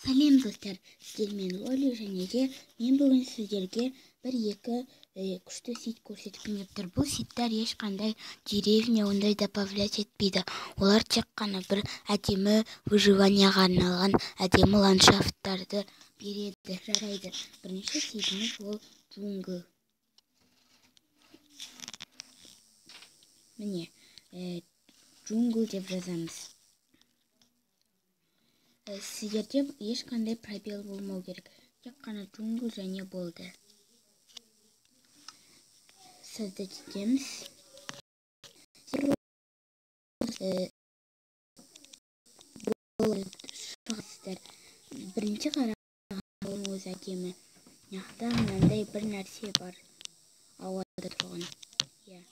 Сәлем достар, сіздермен Лоли және де мен бүгін сіздерге бір-екі күшті сид көрсеткім келіп тұр. Бұл сидтар ешқандай деревня ондай добавлять етпейді. Олар тек қана бір әдемі выживанияға арналған әдемі ландшафттарды береді, жарайды. Бірінші сидіміз ол джунгл. Міне, джунгл деп жазамыз. Сіздерде ешқандай пробел болмау керек. Тек қана джунгл және болды. Создать етеміз. Шығасыздар. Бірінші қараған өзі әдемі. Мына мынандай бір нәрсе бар. Ауада тұрған. Иә.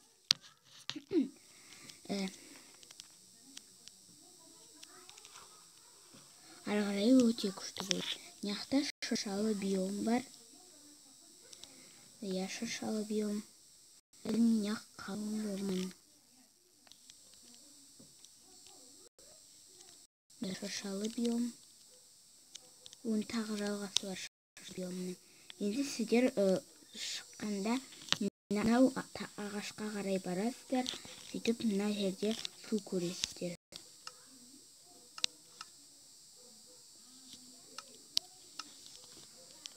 Ары қарай өте күшті болды. Мына шыршалы биом бар. Иә, шыршалы биом. Мына қалың орман. Шыршалы биом. Оның тағы жалғасы бар шыршалы биомның. Енді сіздер шыққанда мынау ағашқа қарай барасыздар, сөйтіп мына жерде су көресіздер.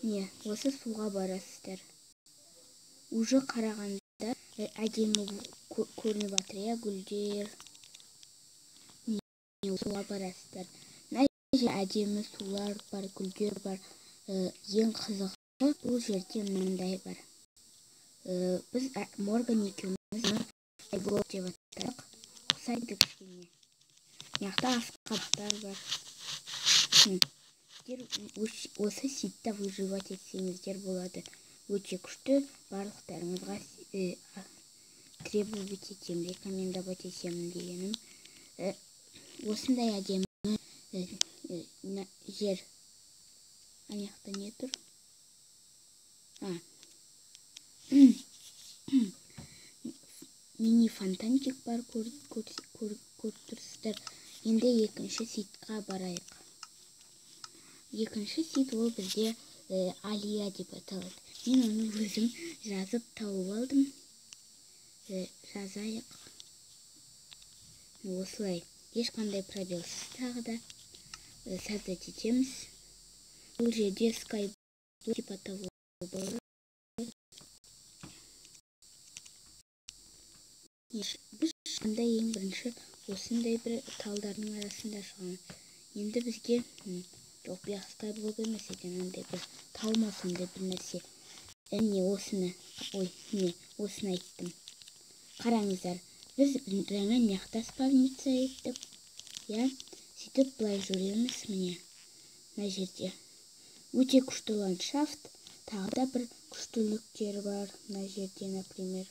Не, осы суға барасыздар. Уже қарағанда әдемі көрініп жатыр, иә, гүлдер. Не, суға барасыздар. Мына жерде әдемі сулар бар, гүлдер бар. Ең қызығы бұл жерде мынандай бар. Біз Морган екеуміз айблок деп атадық. Ұқсайды кішкене. Мына жақта асқабақтар бар. Осы сидта выживать етсеңіздер болады. Өте күшті, барлықтарыңызға требовать етемін, рекомендовать етемін дегенім. Осындай әдемі жер. Ана жақта не тұр? Мини фонтанчик бар, көріп тұрсыздар. Енді екінші сидқа барайық. Екінші сид ол бізде Алия деп аталады. Мен оны өзім жазып тауып алдым. Жазайық. Осылай. Ешқандай пробелсіз тағы да создать етеміз. Бұл жерде скайблок деп аталады. Біз шыққанда ең бірінші осындай бір талдардың арасында шығамыз. Енді бізге жоқ, бұяқ скайблок емес екен, андай бір тау ма сондай бір нәрсе. Міне осыны, ой, міне осыны айттым. Қараңыздар, біз жаңа мына жақта спавница еттік. Иә, сөйтіп былай жүреміз, міне мына жерде. Өте күшті ландшафт, тағы да бір күштіліктер бар мына жерде, например.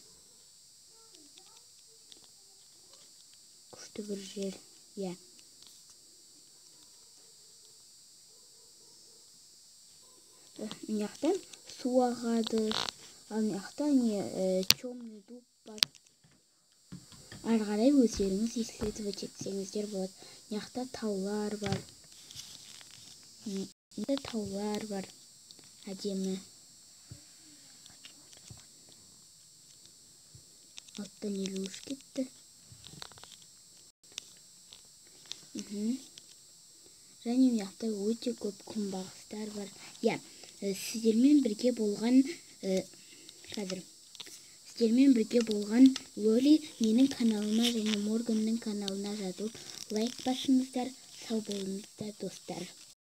Күшті бір жер, иә. Мына жақтан су ағады, ал мына жақта не темный дуб бар. Ары қарай өздеріңіз исследовать етсеңіздер болады. Мына жақта таулар бар. Мына таулар бар. Әдемі. 6:53 кетті. Және мына жақта өте көп күнбағыстар бар. Иә, сіздермен бірге болған қазір сіздермен бірге болған Лоли менің каналыма және Морганның каналына жазылып лайк басыңыздар. Сау болыңыздар, достар.